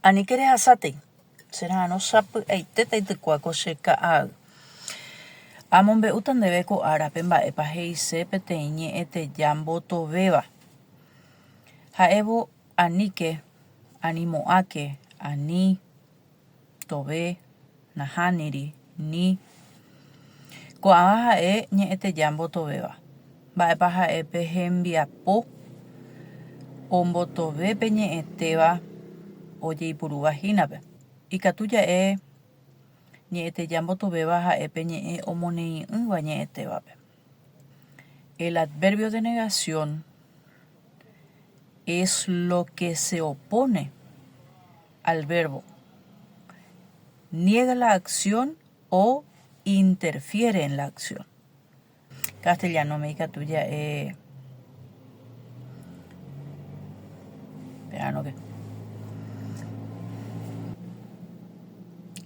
Aníke rehasátei, che ra'arõ sapy'aitéta itykua ko che ka'ay. Amombe'úta ndéve ko árape mba'épa he'ise peteĩ ñe'ẽteja mbotovéva. Ha'évo aníke, animo'ãke, ani, tove, nahániri, ni. Ko'ãva ha'e ñe'ẽteja mbotovéva. Mba'épa ha'e pe hembiapo ombotove pe ñe'ẽtéva ojeipurúva hínape? Ikatu ja'e ñe'ẽteja mbotovéva ha'e pe ñe'ẽ omoneĩ'ỹva ñe'ẽtévape. El adverbio de negación es lo que se opone al verbo, niega la acción o interfiere en la acción. Castellano-me ikatu ja'e Verano-ke.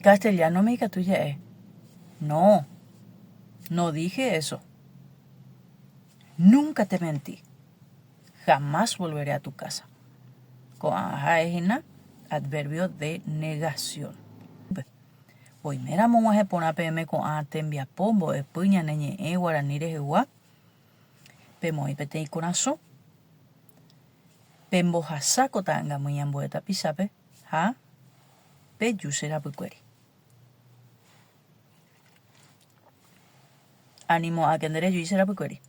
Castellano-me ikatu ja'e No, no dije eso. Nunca te mentí. Jamás volveré a tu casa. Ko'ã ha'e hína adverbio de negación. Oiméramo og̃uahẽ porã peẽme ko'ã tembiapo mbo'epy ñane ñe'ẽ guarani rehegua, pemoĩ peteĩ korasõ, pembohasa ko ta'angamýi ambue tapichápe ha peju che rapykuéri. Animo'ãke nde rejúi che rapykuéri.